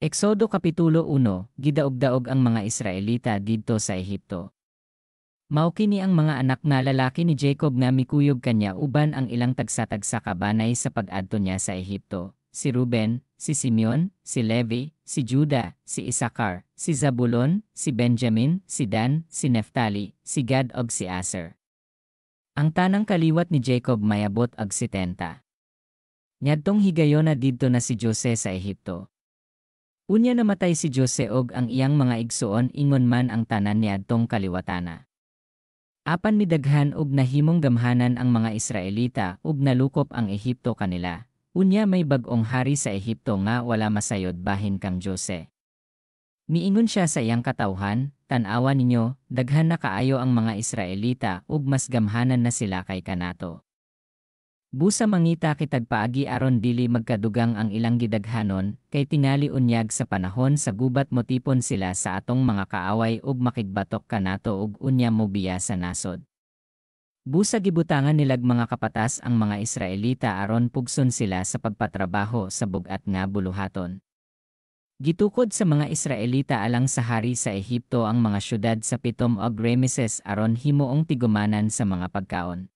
Exodo Kapitulo 1. Gidaog-daog ang mga Israelita didto sa Ehipto. Mao kini ang mga anak nga lalaki ni Jacob nga mikuyog kanya uban ang ilang tagsa-tagsa ka banay sa pag-adto niya sa Ehipto: si Ruben, si Simeon, si Levi, si Juda, si Isakar, si Zabulon, si Benjamin, si Dan, si Neftali, si Gad ug si Aser. Ang tanang kaliwat ni Jacob mayabot og 70. Niadtong higayona didto na si Jose sa Ehipto. Unya namatay si Jose og ang iyang mga igsuon, ingon man ang tanan niadtong kaliwatana. Apan midaghan og nahimong gamhanan ang mga Israelita ug nalukop ang Ehipto kanila. Unya may bag-ong hari sa Ehipto nga wala masayod bahin kang Jose. Miingon siya sa iyang katawhan, "Tan-awa ninyo, daghan na kaayo ang mga Israelita ug mas gamhanan na sila kay kanato. Busa mangita kitag paagi aron dili magkadugang ang ilang gidaghanon, kay tingali unyag sa panahon sa gubat motipon sila sa atong mga kaaway ug makigbatok kanato ug unya mobiya sa nasod." Busa gibutangan nilag mga kapatas ang mga Israelita aron pugson sila sa pagpatrabaho sa bug-at nga buluhaton. Gitukod sa mga Israelita alang sa hari sa Ehipto ang mga syudad sa Pitom ug Rameses aron himuong tigumanan sa mga pagkaon.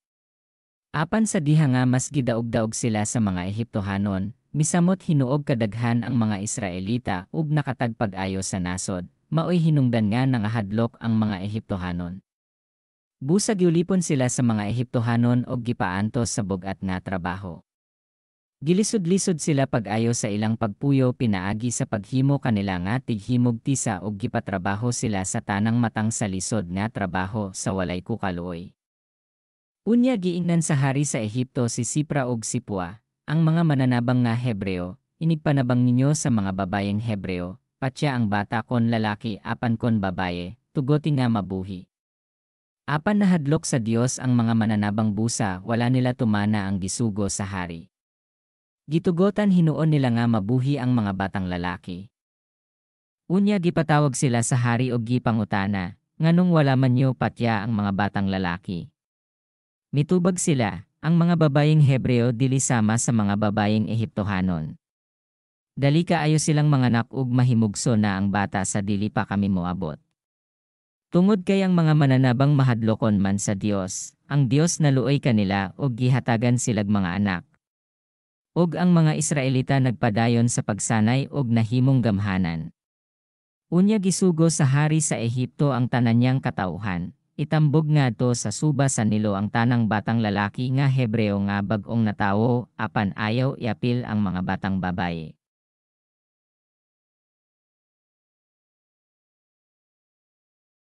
Apan sa diha nga mas gidaog-daog sila sa mga Ehiptohanon, misamot hinuog kadaghan ang mga Israelita ug nakatagpag-ayo sa nasod, maoy hinungdan nga nangahadlok ang mga Ehiptohanon. Busa giulipon sila sa mga Ehiptohanon og gipaantos sa bug-at nga trabaho. Gilisod-lisod sila pag-ayo sa ilang pagpuyo pinaagi sa paghimo kanila nga tighimog tisa ug gipatrabaho sila sa tanang matang sa lisod nga trabaho sa walay kukaluoy. Unya giingnan sa hari sa Ehipto si Sipra ug si Pua, ang mga mananabang nga Hebreo, "Inigpanabang ninyo sa mga babayeng Hebreo, patya ang bata kon lalaki apan kon babaye, tugoti nga mabuhi." Apan nahadlok sa Dios ang mga mananabang busa wala nila tumana ang gisugo sa hari. Gitugotan hinuon nila nga mabuhi ang mga batang lalaki. Unya gipatawag sila sa hari og gipangutana, "Nganong wala man nyo patya ang mga batang lalaki?" Mitubag sila, "Ang mga babayeng Hebreo dili sama sa mga babayeng Ehiptohanon. Dali kaayo silang manganak ug mahimugso na ang bata sa dili pa kami moabot." Tungod kay ang mga mananabang mahadlokon man sa Dios, ang Dios naluoy kanila ug gihatagan silag mga anak. Ug ang mga Israelita nagpadayon sa pagsanay ug nahimong gamhanan. Unya gisugo sa hari sa Ehipto ang tanan niyang katawhan, itambog ngadto sa suba sa Nilo ang tanang batang lalaki nga Hebreo nga bag-ong natawo, apan ayaw iapil ang mga batang babaye.